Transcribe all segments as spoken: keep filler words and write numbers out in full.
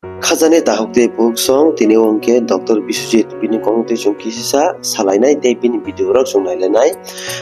Khajani dahok tei buksong tini o hwnkhe Doctor Biswajit bini kokno twi chwng kisisa salainai tei bini video rok chwng nailainai.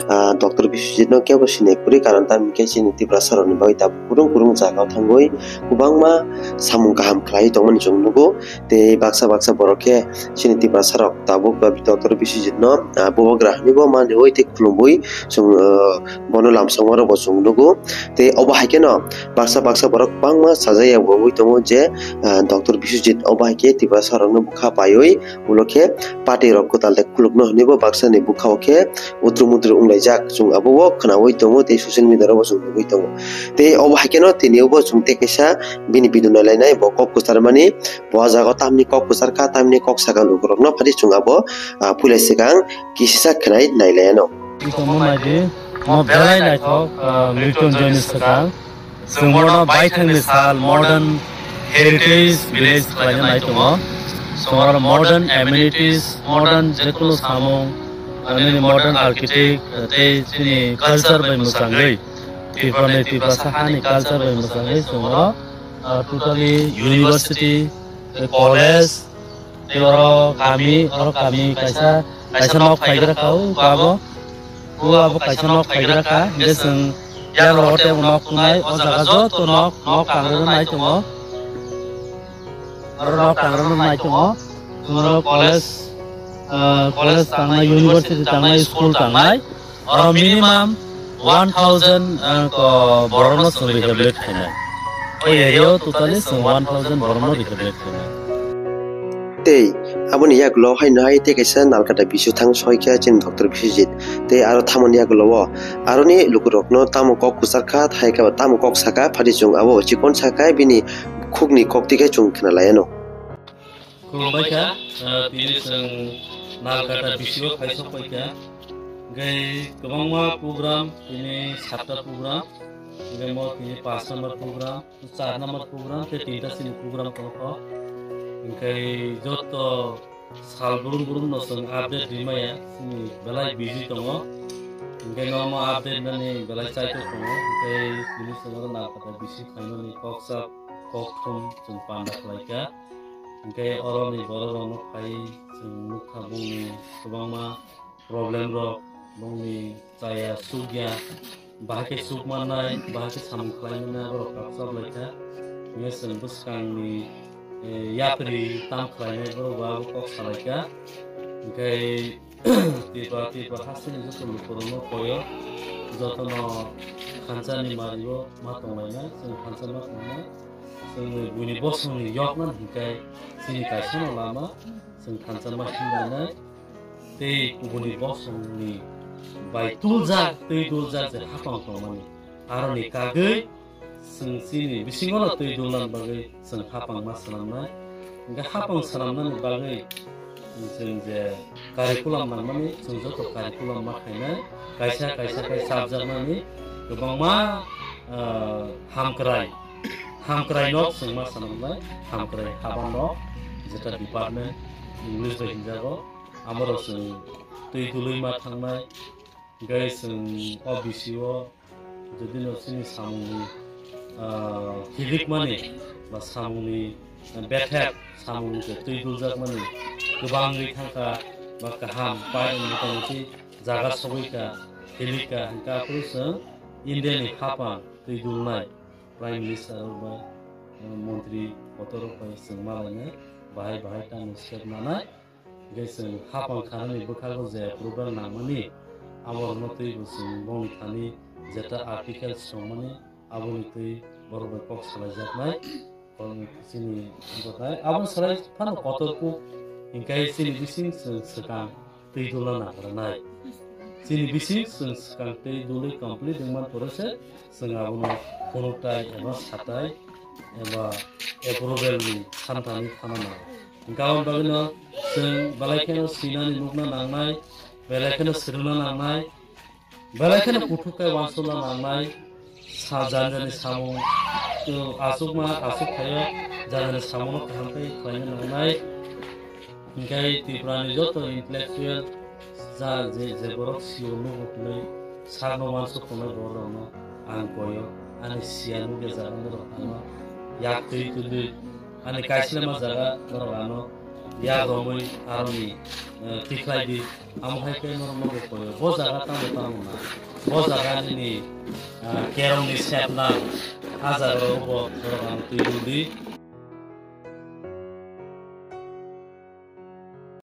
Ah, Doctor Biswajit no kebo sinai kwrwi, karon tamo hwnkhe chini Tiprasa rokni bagwi tabuk kwrwng kwrwng jaga o thangwi kwbangma samung kaham khlaiwi tongmani chwng nugo. Tei baksa baksa borok khe chini Tiprasa rok tabuk ba Doctor Biswajit no, ah, bubagra hinwi bo manwi tei khulumwi chwng, ah, bono lamsokma rok bo chwng nugo. Tei obo hai kheno baksa baksa borok kwbangma sajak ya bo wngwi tongo je, ah, Doctor Biswajit obo hai khe Tiprasa rokno bwkha paiwi ulo khe party rok kwtal tei khulukno hinwi bo baksa ni bwkha o khe utru mutru wnglaijak, chwng abo o khwnawi tongo tei social media rok bo chwng nugwi tongo. Tei obo hai kheno tini o bo chwng tei kaisa bini video nailainai bo kok kwcharmani, bo o jaga o tamni kok kwchar kha, tamni kok saka lukurokno phari chwng abo, ah, puila swkang kisisa khwnai nailaino. Iko mo naidi, mo belai naithok, ah, Milton Joy ni swkang. Chwng bono baithangni sal modern heritage village khlaina nai tongo. Chwng oro modern amenities, modern jekunu samung, nini modern architect, tei chini culture bai mwchangwi, Tripura ni Tiprasa hani culture bai mwchangwi chwng oro, ah, totally university, tei college, tei oro kami, oro kami kaisa, kaisa nok phaigra kha, o abo, o abo kaisa nok phaigra kha, hingke chwng yang rogo tei bo nok tongnai, o jaga joto nok, nok kangrwino nai tongo. Oro nok kangrwino nai tongo. Chwng oro college, ah, college tangnai, university tangnai, school tangnai. Oro minimum one thousand, ah, ko borokno chwng rehabilitate khainai. O area o totally chwng one thousand borokno rehabilitate khainai. Tei aboni yagulo haino hai tei kaisa Nalkata bisi thang soi khe chini Doctor Biswajit. Tei aro thamoni yagulo o aroni lukurokno tamo kok kwchar kha, hai khe tamo kok saka, phari chwng abo chikon saka, bini khukni kok twi khe chwng khna lai ano. Khulumbai kha, ah, tini chwng Nalkata bisi o phai sok pai kha. Hingke kwbangma program, tini satta program, hingke mo tini paanch number program, char number program, tei tinta chini program tongo. Hingke joto sal brum brum no chwng update rimaya, chini belai busy tongo. Hingke no mo update nani belai chaitok tongo, hingke tini chwng oro Nalkata bisi khaimani kok sak, kok thum chwng panda khlai kha. Hingke oroni borok rokno phai chwng nukha bongni kwbangma problem rok, bongni chaya sukya, bahai khe suk mannai, bahai khe samung khlai mannai, borok kap chap lai kha. Hingke chwng bwskangni, eh, yapri tam khlainai borok bo abo kok sa lai kha. Hingke Tripura, Tripura hasteni joto lukurokno koyo, jotono khansa ni mario ma tonglainai, chwng khansa ma tongnai, chwngni buini bosongni yoknani hingke chini kaisano lama, chwng khansa ma himlainai, tei kubuni bosongni bai tuljak, twi tuljak je hapang tongmani, aroni kagwi chwng chini bisingono twi dulna bagwi chwng hapang ma swnamnai. Hingke hapang swnamnani bagwi chwng je curriculum nangmani, chwng joto curriculum ma khainai, kaisa kaisa khe chapjaknani kwbangma, ah, hamkrai, hamkrai no chwng ma swnamnai, hamkrai haban no, jeta department English bai hinjago, amoro chwng twi dului ma thangnai, hingke chwng o bisi o Jodi no chini samungni, ah, hilikmani ba samungni, ah, bethep, samungni je twi duljakmani kwbangwi thangkha ba kaham pai motamoti jaga sogwi kha, hilik kha, hingkhe aphuru chwng India ni haphang twi dulnai Prime Minister rok bai, ah, montri kotor rok bai chwng malainai, bahai bahai tamo step nanai. Hingke chwng haphang khanani bwkhago je approval nangmani, aborokno twibo chwng bongni thani jeta article songmani, aboni twi borok bai kok salaijaknai. Chini bwkhai abo salai phano kotor kuk, hingke chini bising chwng swkang twi dulna nangkranai. Chini bising chwng swkang twi dulwi complete wngman pore se chwng abono phunuktai eba satai eba approval ni santani phano nango. Hingke aboni bagwino chwng belai kheno sinani nukna nangnai, belai kheno swrwngna nangnai, belai kheno kuthuk khe uansukna nangnai, sa-, jani jani samung, uh, aswkma, aswk khaio, jani jani samungno kaham khe khlaina nangnai. Hingke Tripura ni joto intellectual ja je, je borok sio nugo hinwi sakno uansuk tongnai borok rokno ang koyo, ani siya nugya jaga norok ano yak twi twi Ani kaislema jaga norok ano yak romwi aroni, eh, tikhlai di. Amo hai khe norok nogo koyo. Bo jaga tamo tamo na. Bo jaga nini, ah, kerong ni sepna. A jaga rogo bo norok ano twi rw di.